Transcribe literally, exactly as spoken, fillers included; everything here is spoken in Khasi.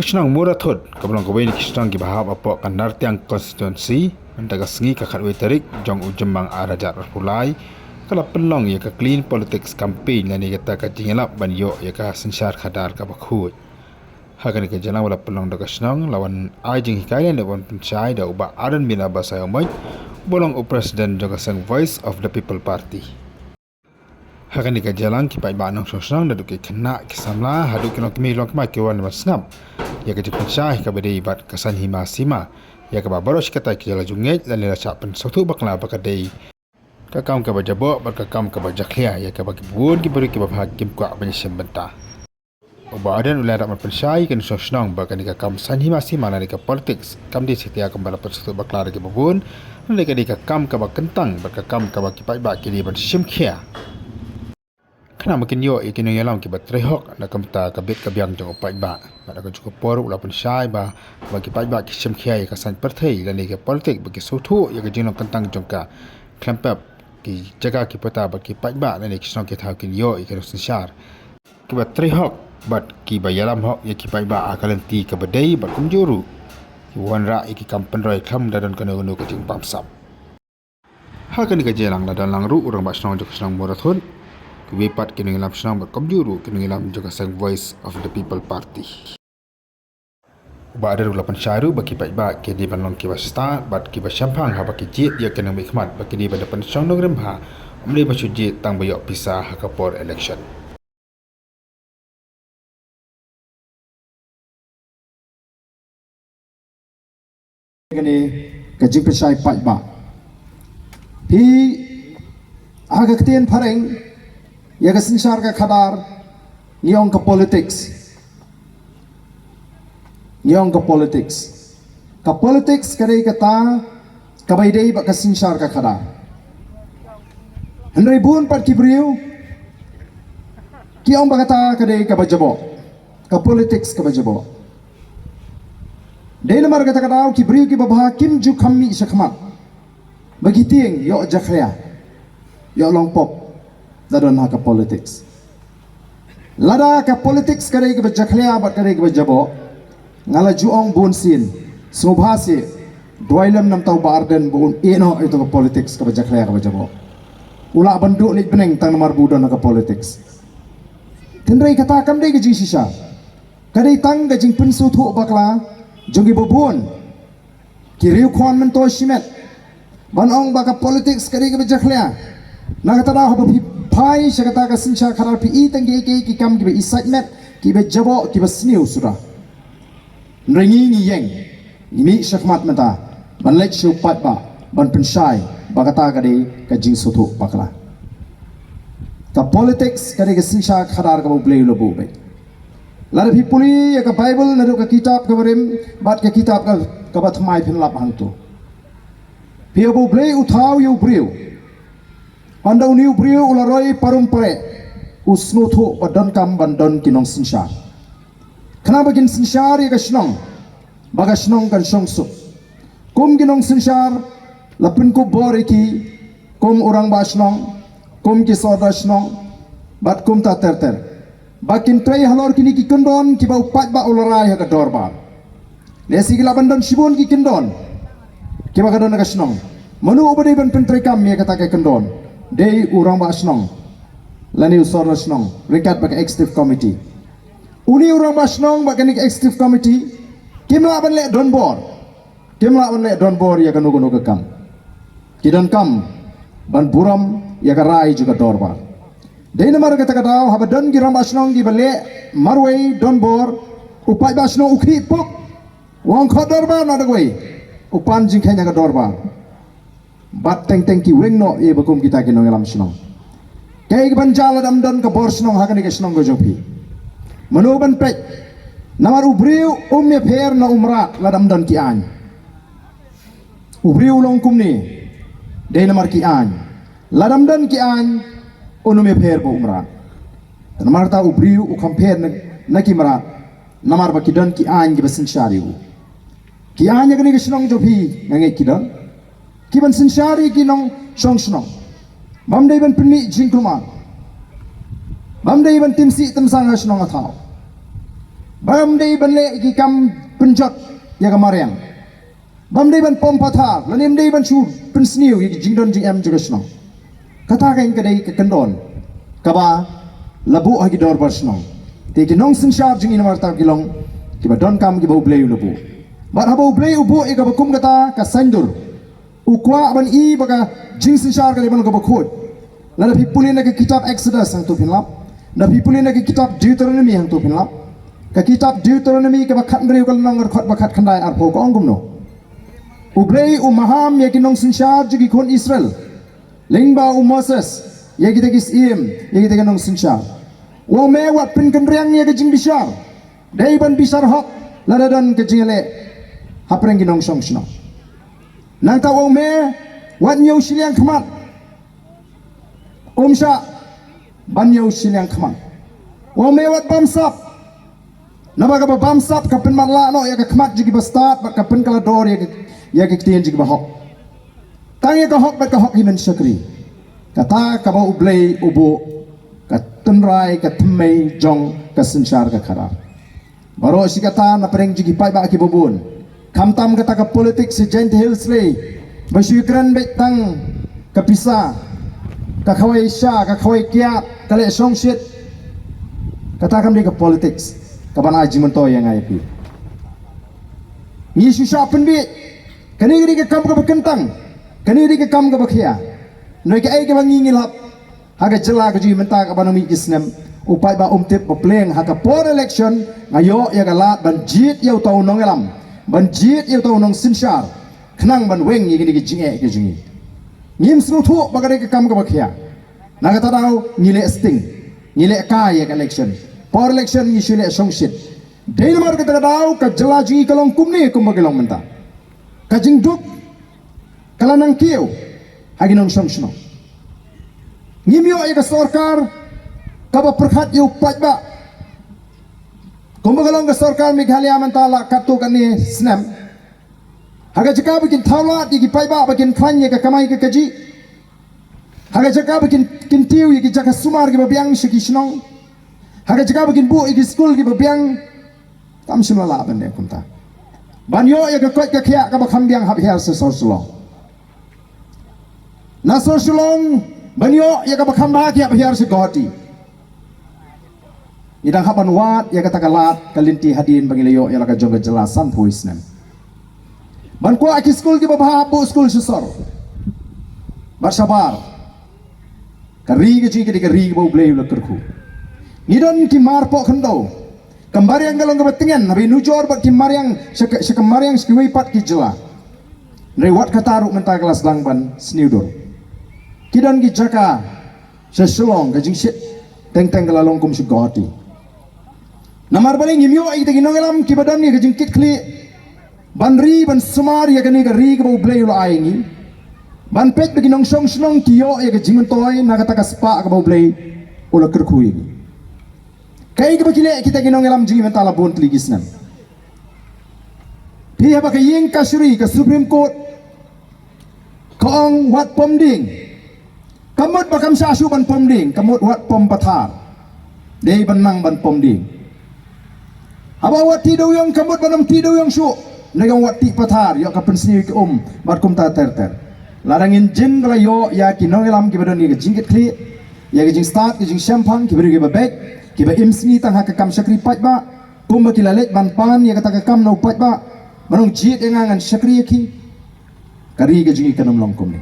Ka shnong Murathut, kaba long kawei na ki shnong kiba hap hapoh ka Nartiang constituency, mynta ka sngi ka khatwei tarik jong u Jymmang ar hajar arphew lai, ka la pynlong ïa ka clean politics campaign lane kata ka jingïalap ban ïoh ïa ka synshar khadar kaba khuid. Ha kane ka jingïalang ba la pynlong da ka shnong, la wan ai jinghikai lane wan pynshai da u Bah Ardent Miller Basaiawmoit, uba long u president jong ka seng Voice of the People Party. Ha kane ka jingïalang ki paidbah nongshong shnong naduh ki khynnah ki samla haduh ki longkmie longkmai ki wan ban sngap ïa ka jingpynshai kaba dei bad ka saiñ hima sima, ïa kaba baroh shi katta ki la ju ngeit lane la shah pynsngewthuh bakla ba ka dei ka kam kaba jaboh bad ka kam kaba jakhlia, ïa kaba ki bun ki briew kiba bha kim kwah ban ïashim bynta. U Bah Ardent u la ïarap ban pynshai ïa ki nongshong shnong ba kane ka kam saiñ hima sima lane ka politics kam dei satia kumba la pynsngewthuh bakla da kiba bun, lane ka dei ka kam kaba kyntang bad ka kam kaba ki paidbah ki dei ban shim khia. Khnang ba kin ïoh ïa ki nongïalam kiba trei hok na ka bynta ka bit ka biang jong u paidbah. Bad ha kajuh ka por u la pynshai ba, ba ki paidbah ki shim khia ïa ka saiñ pyrthei lane ka politics, ba ki sngewthuh ïa ka jinglong kyntang jong ka, khlem pep ki jaka ki pata, bad ki paidbah lane ki shnong ki thaw kin ïoh ïa ki nongsynshar kiba trei hok bad kiba ïalam hok ïa ki paidbah ha ka lynti kaba dei, bad kumjuh ruh ki wanrah ïa ki kam pynroi khlem da don kano kano ka jingbamsap. Ha kane ka jingïalang la don lang ruh u rangbah shnong jong ka shnong Murathut, kiwei pat ki nongïalam shnong bad kumjuh ruh ki nongïalam jong ka seng Voice of the People Party. U Bah Ardent u la pynshai ruh ba ki paidbah ki dei ban long kiba stad bad kiba shemphang haba ki jied ïa ki nongmihkhmat, ba ki dei ban da pynshong nongrim bha, ym dei ban shu jied tang ba ïoh pisa ha ka por election. Kane ka jingpynshai paidbah. Phi, ha ka ktien phareng ïa ka synshar ka khadar, ngi ong ka politics. Ngi ong ka politics. Ka politics ka dei kata kaba ïadei bad ka synshar ka khadar. Hynrei bun pat ki briew ki ong ba kata ka dei kaba jaboh, ka politics kaba jaboh. Dei namar kata ka daw ki briew kiba bha kim ju kham mih shakhmat ba ki tieng ïoh jakhlia, ïoh long pop da don ha ka politics. Lada ka politics ka dei kaba jakhlia bad ka dei kaba jaboh, nga la ju ong bun sien, sngewbha seh, duwai lem namar u Bah Ardent ba un ïeh noh ïa ka politics kaba jakhlia kaba jaboh. U lah ban duh leit bneng tang namar ba u don ha ka politics. Hynrei kata kam dei ka jingshisha. Ka dei tang ka jingpynsngewthuh bakla jong kiba bun. Ki riewkhon mynta shimet ban ong ba ka politics ka dei kaba jakhlia. Na kata daw haba phi phai sha kata ka synshar khadar phi i tang kiei kiei ki kam kiba i sait met, kiba jaboh, kiba sniew suda. Hynrei ngi ngi ïeng, ngi mih shakhmat mynta ban leit sha u paidbah ban pynshai ba kata ka dei ka jingsngewthuh bakla. Ka politics ka dei ka synshar khadar kaba U Blei u la buh beit. Lada phi pule ïa ka Baibl naduh ka kitab kaba rim bad ka kitab ka, kaba thymmai phin lap hangto. Phi ïohi ba U Blei u thaw ïa u briew. Hynda une u briew u la roi parum pyrshah, u sngewthuh ba donkam ban don ki nongsynshar. Khnang ba kin synshar ïa ka shnong, ba ka shnong kan shong suk. Kum ki nongsynshar la pynkup bor ïa ki, kum u rangbah shnong, kum ki sordar shnong, bad kumta ter ter. Ba kin trei halor kine ki kyndon kiba u paidbah u la rai ha ka dorbar. Lehse ki lah ban don shibun ki kyndon kiba ka don ha ka shnong. Mano uba dei ban pyntreikam ïa kata ka kyndon? Dei u rangbah shnong lane u sordar shnong ryngkat bad ka executive committee. Une u rangbah shnong bad kane ka executive committee kim lah ban leh donbor. Kim lah ban leh donbor ïa kano kano ka kam. Ki donkam ban burom ïa ka rai jong ka dorbar. Dei namar kata ka daw haba don ki rangbah shnong kiba leh marwei donbor, u paidbah shnong u khih puk, u ong khot dorbar noh da kawei, u pan jingkheiñ ha ka dorbar. Bad teng teng ki weng noh ïa ba kum kita ki nongïalam shnong. Kaei kaban jia lada ym don ka bor shnong ha kane ka shnong ka jong phi? Mano ban peit? Namar u briew um ïapher na u mrad lada ym don ki aiñ. U briew u long kumne dei namar ki aiñ. Lada ym don ki aiñ, un ym ïapher bad u mrad. Namar kata u briew u kham pher na, na ki mrad. Namar ba ki don ki aiñ kiba synshar ïa u. Ki aiñ ha kane ka shnong jong phi nga ngeit ki don. Kiban synshar ïa ki nongshong shnong. Bym dei ban pynmih jingkulmar. Bym dei ban tim sih tim sang ha shnong ha thaw. Bam dei ban leh ki kam pynjot ïa ka mariang. Bam dei ban pom pathar, lane ym dei ban shu pynsniew ïa ki jingdon jingem jong ka shnong. Kata ka ïeng ka dei ka kyndon kaba la buh ha ki dorbar shnong. Te ki nongsynshar jong ngi namar ta ki long kiba donkam kiba U Blei u la buh. Bad haba U Blei u buh ïa kaba kum kata ka saiñdur, u kwah ban i ba ka jingsynshar ka dei ban long kaba khuid. Lada phi pule na ka kitab Exodus hangto phin lap. Da phi pule na ka kitab Deuteronomy hangto phin lap. Ka kitab Deuteronomy kaba khathynriew ka lynnong, ka dkhot ba khatkhyndai arphew ka ong kumno: U Blei u maham ïa ki nongsynshar jong ki khun Israel lyngba u Moses ïa kita ki syiem, ïa kita ki nongsynshar. U ong me wat pynkynriang ïa ka jingbishar. Dei ban bishar hok lada don ka jingïaleh hapdeng ki nongshong shnong. Nangta u ong me wat ñiew shiliang khmat. Um shah ban ñiew shiliang khmat. U ong me wat bamsap. Naba kaba bamsap ka pynmatlah noh ïa ka khmat jong kiba stad bad ka pynkylla dor ïa ka, ïa ka ktien jong kiba hok. Tang ïa ka hok bad ka hok hi men shakri. Kata kaba U Blei u buh ka tynrai, ka thymmei jong ka synshar ka khadar. Baroh shi katta na pdeng jong ki paidbah kiba bun. Khamtam kata ka politics sha Jaintia Hills lei ba shu kren beit tang ka pisa, ka khawai sha, ka khawai kiad, ka leh shongshit. Kata kam dei ka politics kaban ai jingmyntoi ïa nga ïa phi. Ngi shu shah pynbiej. Kane ka dei ka kam kaba kyntang. Kane ka dei ka kam kaba khia. Hynrei kaei kaba ngi ngi lap ha ka jylla ka jong ngi mynta kaba nang mih ki snem, u paidbah um tip ba pleng ha ka por election nga ïoh ïa ka lad ban jied ïa uta u nongïalam, ban jied ïa uta u nongsynshar, khnang ban weng ïa kine ki jingeh ki jong ngi. Ngim sngewthuh ba ka dei ka kam kaba khia. Na kata daw ngi leh sting, ngi leh kai ïa ka election. Por election ngi shu leh shongshit. Dei namar kata ka daw ka jylla jong ngi ka long kumne kumba ka long mynta. Ka jingduk ka la nang kiew ha ki nongshong shnong. Ngim ïoh ïa ka sorkar kaba pyrkhat ïa u paidbah. Kumba ka long ka sorkar Meghalaya mynta la katto katne snem. Ha ka jaka ba kin thaw lad ïa ki paidbah ba kin khlaiñ ïa ka kamai ka kajih. Ha ka jaka ba kin, kin tiew ïa ki jaka sumar kiba biang sha ki shnong. Ha ka jaka ba kin buh ïa ki skul kiba biang. Kam shym la lah ban leh kumta. Ban ïoh ïa ka koit ka khiah kaba kham biang hap hiar sha sor Shillong. Na sor Shillong ban ïoh ïa kaba kham bha ki hap hiar sha Guwahati. Ngi dang hap ban wad ïa kata ka lad ka lynti hadien ba ngi la ïoh ïa la ka jong ka jylla sanphew snem. Ban kwah ki skul kiba bha, buh skul sha sor bad shabar. Ka ri ka jong ngi ka dei ka ri kaba U Blei u la kyrkhu. Ngi don ki mar poh khyndew. Ka mariang ka long kaba tngen haba nujor bad ki mariang sha ka, sha ka mariang sha kiwei pat ki jylla. Hynrei wat kata ruh mynta ka la sdang ban sniew dur. Ki don ki jaka sha Shillong ka jingshit teng teng ka la long kum sha Guwahati. Namar balei? Ngim ïoh ïa kita ki nongïalam kiba don ïa ka jingkitkhlieh ban ri ban sumar ïa kane ka ri kaba U Blei u la ai ïa ngi. Ban peit ba ki nongshong shnong ki ïoh ïa ka jingmyntoi na kata ka spah kaba U Blei u la kyrkhu ïa ngi. Kaei kaba ki leh kita ki nongïalam jong ngi mynta la bun tylli ki snem? Phi, haba ka ïing kashari ka Supreme Court ka ong wat pom dieng. Ka mut ba kam shah shuh ban pom dieng, ka mut wat pom pathar. Dei ban nang ban pom dieng. Haba wat tih dewïong ka mut ban ym tih dewïong shuh. Hynrei ka ong wat tih pathar, ïoh ka pynsniew ki um bad kumta ter ter. Lada ngin jin ka la ïoh ïa ki nongïalam kiba don ïa ka jingkitkhlieh, ïa ka jingstad, ka jingshemphang, kiba dei kiba beit, kiba im sngi tang ha ka kam shakri paidbah, kumba ki la leit ban pan ïa kata ka kam na u paidbah, ban ong jied ïa nga ngan shakri ïa ki. Ka ri ka jong ngi kan ym long kumne.